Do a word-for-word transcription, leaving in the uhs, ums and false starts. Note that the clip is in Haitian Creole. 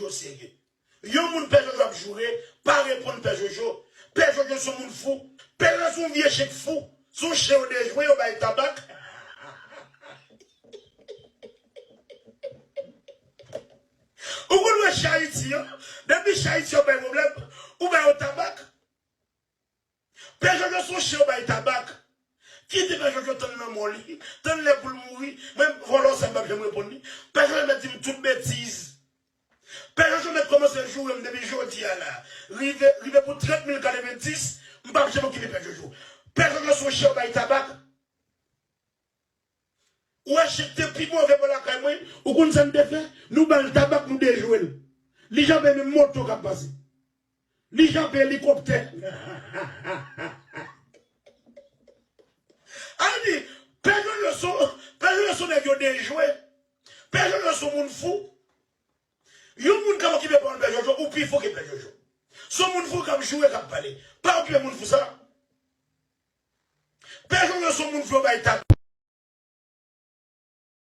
o serye. Yon moun Pè Jojo ap joure, pa reponn Pè Jojo. Pè Jojo se yon moun fou. Pè Jojo se yon vye chen fou. Se yon chen yo dejwe, yo bay tabak. Ou konn wè chen Ayiti yo? Depi chen Ayiti yo bay pwoblèm, ou bay yo tabak. Pè Jojo se yon chen yo bay tabak. Kite Pè Jojo tann lanmò li, tann lè pou l mouri. Mwen, vòlò sa m p ap janm reponn li. Pè Jojo mèt di m tout betiz. Pè Jojo mèt kòmanse joure m depi jodi a la. Rive, rive pou trant mil kadevendis, m p ap janm okipe Pè Jojo. Pè Jojo se yon chen yo bay tabak. Ou wè chen te pi move bò lakay mwen, ou konn sa n te fè? Nou ba l tabak, nou dejwe l. Li janbe menm moto k ap pase. Li janbe elikoptè. Ann di, Pè Jojo se, Pè Jojo se nèg yo dejwe. Pè Jojo se moun fou. Yon moun k ap okipe pawòl Pè Jojo, ou pi fou ke Pè Jojo. Se yon moun fou k ap joure, k ap pale. Pa okipe moun fou sa. Pè Jojo se yon moun fou yo bay tabak.